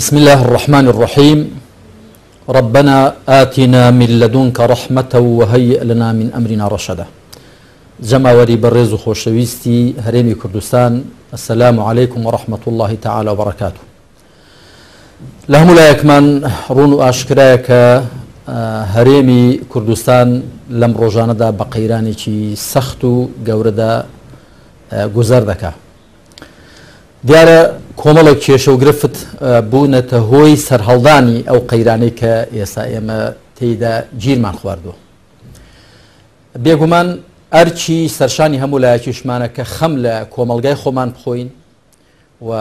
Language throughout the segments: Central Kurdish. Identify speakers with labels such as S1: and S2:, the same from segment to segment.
S1: بسم الله الرحمن الرحيم ربنا آتنا من لدنك رحمة وهيئ لنا من أمرنا رشدا. جەماوەری بەڕێز و خۆشەویستی هەرێمی کوردستان، السلام علیکم ورحمة اللە تعالی وبرکاته. لە هەموو لایەکمان ڕوون و ئاشکرایە کە هەرێمی کوردستان لەم ڕۆژانەدا بە قەیرانێکی سەخت و گەورەدا گوزەر دەکا. دیارە کۆمەڵێک کێشە و گرفت بوونەتە هۆی سەرهەڵدانی ئەو قەیرانەی کە ئێستا ئێمە تێیدا گیرمان خواردووە. بێگومان ئەرکی سەرشانی هەموو لایەکیشمانە کە خەم لە کۆمەڵگای خۆمان بخۆین و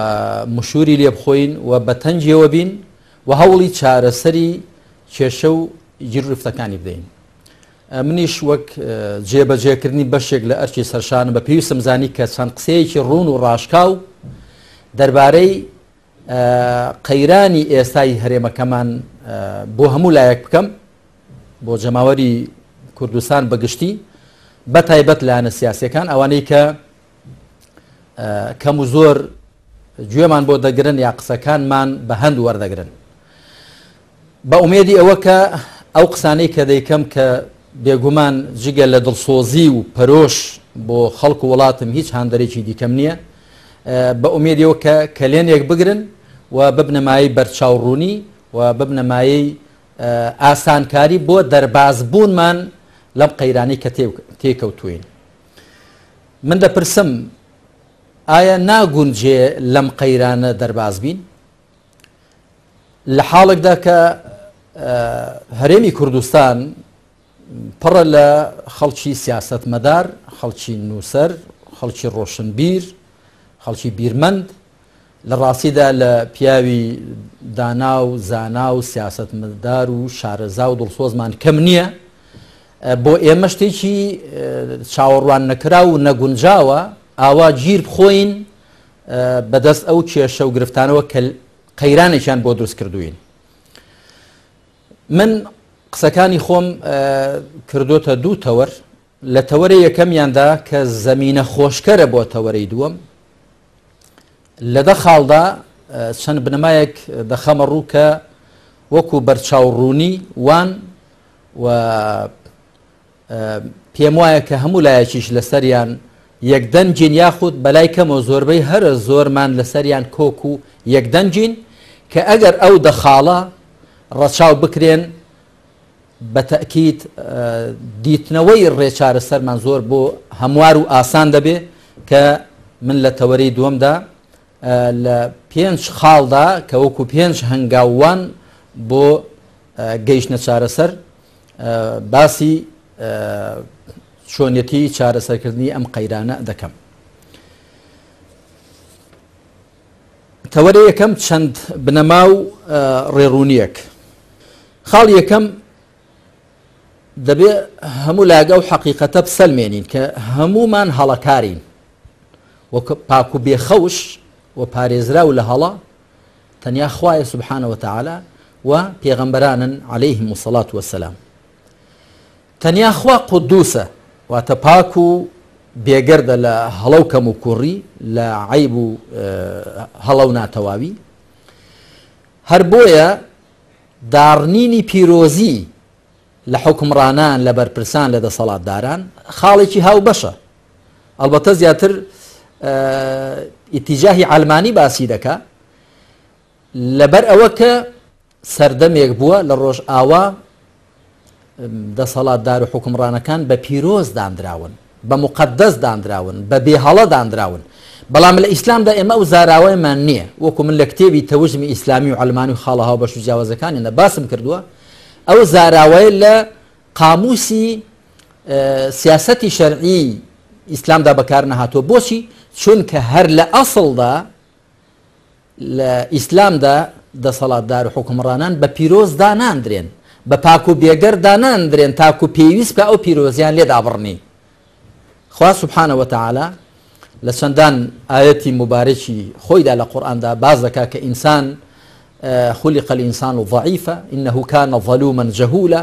S1: مشوری لێ بخۆین و بە تەنگیەوە بین و هەوڵی چارەسەری کێشە و گیررفتەکانی بدەین. منیش وەک جێبەجێکردنی بەشێک لە ئەرکی سەرشانم بە پێویستم زانی کە چەند قسەیەکی ڕوون و ڕاشکاو دەربارەی قەیرانی ئێستای هەرێمەکەمان بۆ هەموو لایەک بکەم، بۆ جەماوەری کوردستان بەگشتی، بە تایبەت لایەنە سیاسیەکان، ئەوانەی کە کەم و زۆر گوێمان بۆ دەگرن یا قسەکانمان بە هەند وەردەگرن، بە ئومێدی ئەوە کە ئەو قسانەی کە دەیکەم کە بێگومان جگە لە دڵسۆزی و پەرۆش بۆ خەڵک و وڵاتم هیچ هاندەرێکی دیکەم نییە، بە ئومێدی ئەوە کە کەلێنێک بگرن و ببنە مایەی بەرچاوڕوونی و ببنە مایەی ئاسانکاری بۆ دەربازبوونمان لەم قەیرانەی کە تێکەوتووین. من دەپرسم ئایا ناگونجێ لەم قەیرانە دەرباز بین؟ لە حاڵێکدا کە هەرێمی کوردستان پڕە لە خەڵکی سیاسەتمەدار، خەڵکی نووسەر، خەڵکی ڕۆشنبیر، خەڵکی بیرمەند، لە ڕاستیدا لە پیاوی دانا و زانا و سیاسەتمەدار و شارەزا و دڵسۆزمان کەم نییە. بۆ ئێمە شتێکی چاوەڕوان نەکراو و نەگونجاوە ئاوا گیر بخۆین بەدەست ئەو کێشە و گرفتانەوە کە قەیرانێکیان بۆ دروست کردوین. من قسەکانی خۆم کردوتە دوو تەوەر. لە تەوەرە یەکەمیاندا کە زەمینە خۆشکەرە بۆ تەوەرەی دووەم، لە دە خاڵدا چەند بنەمایەک دەخەمە ڕوو کە وەکو بەرچاوڕوونی وان و پێم وایە کە هەموو لایەکیش لەسەریان یەکدەنگین، یاخود بەلای کەمەوە زۆربەی هەرە زۆرمان لەسەریان کۆک و یەکدەنگین کە ئەگەر ئەو دە خاڵە ڕەچاو بکرێن بە تەئکید دیتنەوەی ڕێچارەسەرمان زۆر بۆ هەموار و ئاسان دەبێ کە من لە تەوەرەی دووەمدا لە پێنج خاڵدا کە وەکو پێنج هەنگاو وان بۆ گەیشتنە چارەسەر باسی چۆنیەتی چارەسەرکردنی ئەم قەیرانە دەکەم. تەوەرە یەکەم چەند بنەما و ڕێڕوونیەک. خاڵی یەکەم، دەبێ هەموو لایەک ئەو حەقیقەتە بسەلمێنین کە هەموومان هەڵەکارین و پاک و بێخەوش و پارێزراو لە هەڵە تەنیا خوایە سبحانە وتعالی و پێغەمبەرانن علیهم الصلاة والسلام. تەنیا خوا قودوسە، واتە پاک و بێگەردە لە هەڵە و کەموکوڕی، لە عەیب و هەڵە و ناتەواوی. هەر بۆیە داڕنینی پیرۆزی لە حوکمڕانان، لە بەرپرسان، لە دەسەڵاتداران خاڵێکی هاوبەشە. ئەڵبەتە زیاتر ئیتیجاهی عەلمانی باسی دەکا، لەبەر ئەوە کە سەردەمێک بووە لە ڕۆژئاوا دەسەڵاتدار و حوکمڕانەکان بە پیرۆز داندراون، بە موقەدەس داندراون، بە بێهەڵە داندراون. بەڵام لە ئیسلامدا ئێمە ئەو زاراوەیەمان نییە. وەکو من لە کتێبی تەوژمی ئیسلامی و عەلمانی و خاڵە هاوبەش و جیاوازەکانیاندا باسم کردووە، ئەو زاراوەیە لە قاموسی سیاسەتی شەرعی ئیسلامدا بەکار نەهاتووە. بۆچی؟ چونکە هەر لە ئەسڵدا لە ئیسلامدا دەسەڵاتدار و حوکمڕانان بە پیرۆز داناندرێن، بە پاک و بێگەرد داناندرێن تاکو پێویست بکا ئەو پیرۆزیان لێ دابڕنی. خوا سبحانە وتعالی لە چەندان ئایەتی موبارەکی خۆیدا لە قورئاندا باس دەکا کە ئینسان خلق الانسان ضعیفا انه کان ظلوما جهولا،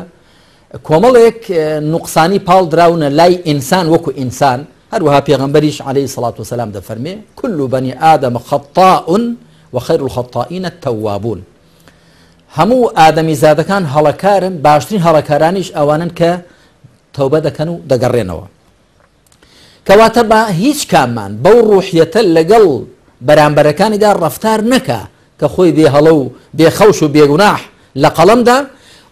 S1: کۆمەڵێک نوقسانی پاڵ دراونە لای ئینسان وەکو ئینسان. هەروەها پێغەمبەریش عەلەیهی سڵات وسلام دەفەرمێ کل بنی ئادەم خەتاء وخیر الخطائین التوابون. هەموو ئادەمیزادەکان هەڵەکارن، باشترین هەڵەکارانیش ئەوانن کە تەوبە دەکەن و دەگەڕێنەوە. کەواتە با هیچ کاممان بەو ڕوحیەتە لەگەڵ بەرامبەرەکانیدا ڕەفتار نەکا کە خۆی بێ هەڵە و بێ خەوش و بێگوناح لە قەڵەمدا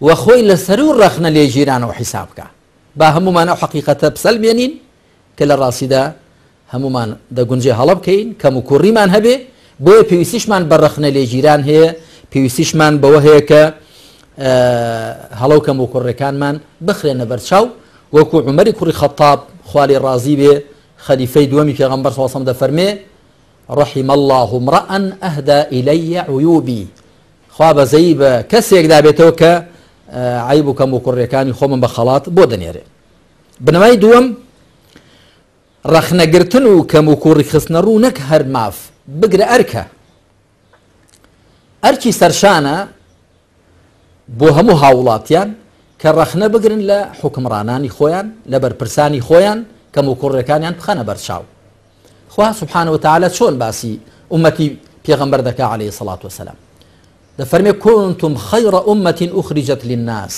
S1: و خۆی لە سەروو ڕەخنە لێگیرانەوە حیساب بکا. با هەموومان ئەو حەقیقەتە بسەلمێنین کە لە ڕاستیدا هەموومان دەگونجێ هەڵە بکەین، کەموکوڕیمان هەبێ، بۆیە پێویستیشمان بە ڕەخنە لێگیران هەیە، پێویستیشمان بەوە هەیە کە هەڵە و کەموکوڕیەکانمان بخرێنە بەرچاو، وەکو عومەری کوڕی خەتاب خوا لێی ڕازی بێ خەلیفەی دووەمی پێغەمبەر صلی اللە علیه و سلم دەفەرمێ، رحم اللە امرا اهدی الی عیوبی، خوا بەزەیی بە کەسێکدا بێتەوە کە عەیب و کەموکوڕیەکانی خۆمم بە خەڵات بۆ دەنێرێ. بنەمای دووەم، ڕەخنەگرتن و کەموکوڕی خستنەڕوو نەک هەر ماف، بگرە ئەرکە. ئەرکی سەرشانە بۆ هەموو هاووڵاتیان کە ڕەخنە بگرن لە حوکمڕانانی خۆیان، لە بەرپرسانی خۆیان، کەموکوڕیەکانیان بخەنە بەرچاو. خوا سبحانە وتعالی چۆن باسی ئومەتی پێغەمبەر دەکا عەلەیهی سەڵات وسەلام؟ دەفەرمێ کنتم خیر امة اخرجت للناس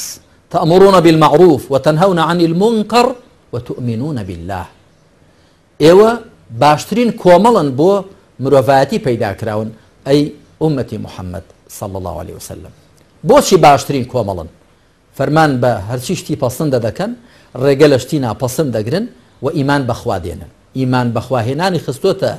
S1: تأمرون بالمعروف وتنهون عن المنکر وتؤمنون بالله. ئێوە باشترین کۆمەڵن بۆ مرۆڤایەتی پەیدا کراون ئەی ئومەتی محەممەد صلی الله علیه وسلم. بۆچی باشترین کۆمەڵن؟ فەرمان بە هەرچی شتی پەسندە دەکەن، ڕێگە لە شتی ناپەسند دەگرن و ئیمان بەخوا دێنن. ئیمان بەخوا هێنانی خستۆتە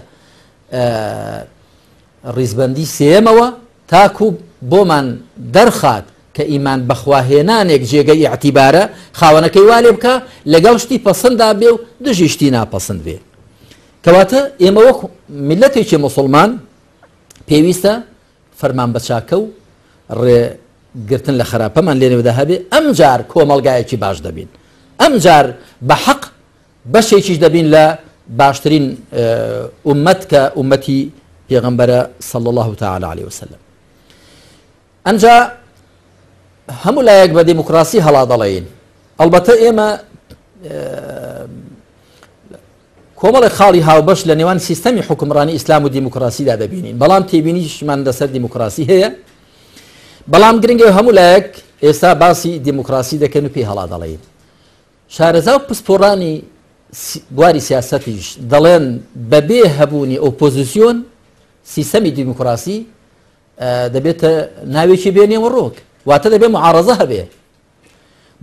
S1: ڕیزبەندی سێیەمەوە تاکو بۆمان دەرخات کە ئیمان بەخوا هێنانێک جێگەی ئیعتیبارە، خاوەنەکەی وا لێ بکا لەگەڵ شتی پەسندا بێ و دژی شتی ناپەسند بێ. کەواتە ئێمە وەک میللەتێکی موسڵمان پێویستە فەرمان بە چاکە و ڕێ گرتن لە خراپەمان لێنێودا هەبێ، ئەمجار کۆمەڵگایەکی باش دەبین، ئەمجار بە حەق بەشێکیش دەبین لە باشترین ئومەت کە ئومەتی پێغەمبەرە صلی الله تعالی علیه وسلم. ئەمجا هەموو لایەک بە دیموکراسی هەڵا دەڵێین، ئەڵبەتە ئێمە کۆمەڵێک خاڵی هاوبەش لە نێوان سیستەمی حوکمڕانی ئیسلام و دیموکراسیدا دەبینین، بەڵام تێبینیشمان لەسەر دیموکراسی هەیە. بەڵام گرنگە هەموو لایەک ئێستا باسی دیموکراسی دەکەن و پێی هەڵا دەڵێن. شارەزا و پسپۆڕانی بواری سیاسەتیش دەڵێن بەبێ هەبوونی ئۆپۆزیسیۆن سیستەمی دیموکراسی دەبێتە ناوێکی بێ نێوەڕۆک، واتە دەبێ معارەزە هەبێ.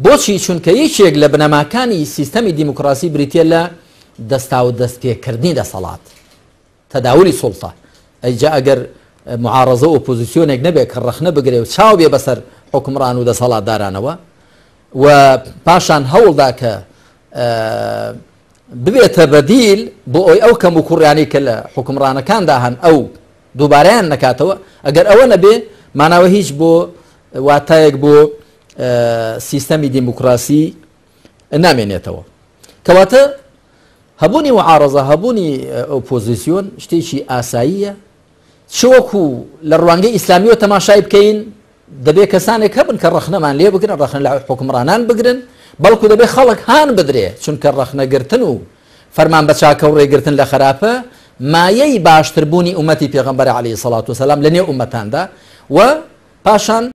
S1: بۆچی؟ چونکە یەکێک لە بنەماکانی سیستەمی دیموکراسی بریتیە لە دەستاودەستپێکردنی دەسەڵات، تەداولی سوڵتە. ئەی جا ئەگەر معارەزە و ئۆپۆزیسیۆنێک نەبێت کە ڕەخنە بگرێ و چاو بێ بەسەر حوکمڕان و دەسەڵاتدارانەوە و پاشان هەوڵدا کە ببێتە بەدیل بۆ ئەوی ئەو کەم و کوڕیانەی کە لە حوکمڕانەکاندا هەن ئەو دووبارەیان نەکاتەوە، ئەگەر ئەوە نەبێ ماناوە هیچ بۆ واتایەک بۆ سیستەمی دیموکراسی نامێنێتەوە. کەواتە هەبوونی معارەزە، هەبوونی ئۆپۆزیسیۆن شتێکی ئاساییە، چ وەکو لە ڕوانگەی ئیسلامیەوە تەماشای بکەین دەبێت کەسانێک هەبن کە ڕەخنەمان لێ بگرن، ڕەخنە لە حوکمڕانان بگرن، بەڵکو دەبێت خەڵک هان بدرێ، چونکە ڕەخنەگرتن و فەرمان بە چاکە و ڕێگرتن لە خراپە مایەی باشتربوونی ئومەتی پێغەمبەر عەلەیهی سەڵات وسەلام لە نێو ئومەتاندا و پاشان.